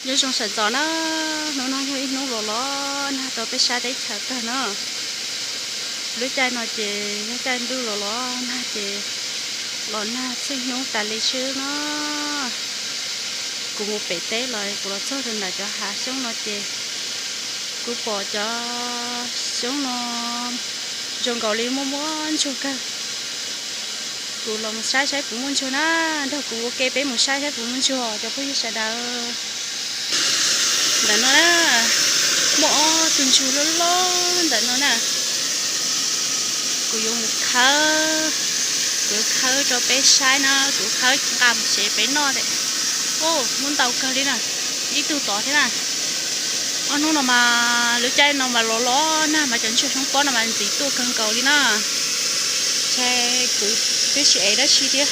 Nyob zoo sawv ntxov na, hnub no yog ib hnub los los nag rau peb sab teb chaws kawg na. Lub caij no ces yog caij ntuj los los nag ces los nag txhij hnub tas li xwb no. Kuv mus pem teb los kuv los txog rau ntawm cov hav xyoob no ces kuv pom cov xyoob no zoo nkaus li muaj muaj ntsuag kawg. Kuv los mus saib saib puas muaj ntsuag na, nrog kuv ua ke peb mus saib saib puas muaj ntsuag cov phooj ywg sawv daws. Ntawm no na, muaj ob tug ntsuag loj loj ntawm no na. Kuv yuav mus khawb, kuv yuav khawb rau peb saib na, kuv khawb nqa mus tsev peb noj. Muaj ntau kawg li na, ib tug tod thiab na. Ob hnub no mas lub caij no mas los los nag mas cov ntsuag xyoob pob no mas ntxiv tuaj kawg nkaus li na. Ntshe kuv twb tsis ev dab tsi thiab,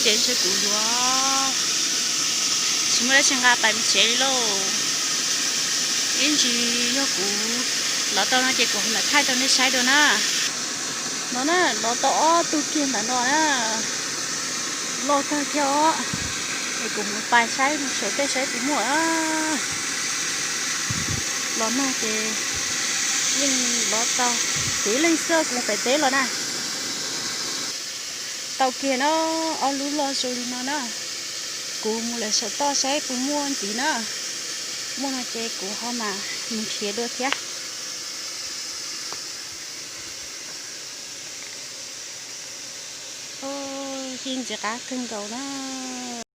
ces ntshe kuv yuav tsis muaj dab tsi nqa pais mus tsev li lauj. Ib ntsis yog kuv lov tau no ces kuv ho mam thaij rau nej saib dua na. No na, lov tau ob tug kiag ntawm no na, loj kawg thiab os. Es kuv mus pais saib mus saum tej saib puas muaj. Los nag ces yeej lov tau, kuv ib leeg xwb kuv mus pem teb los na. Tau kiag na, ob lub loj zoo li no na. Kuv mus lawm saum toj saib puas muaj ntxiv na. Muaj no ces kuv ho mam mus nrhiav dua thiab. Yeej ntxim qab kawg nkaus na.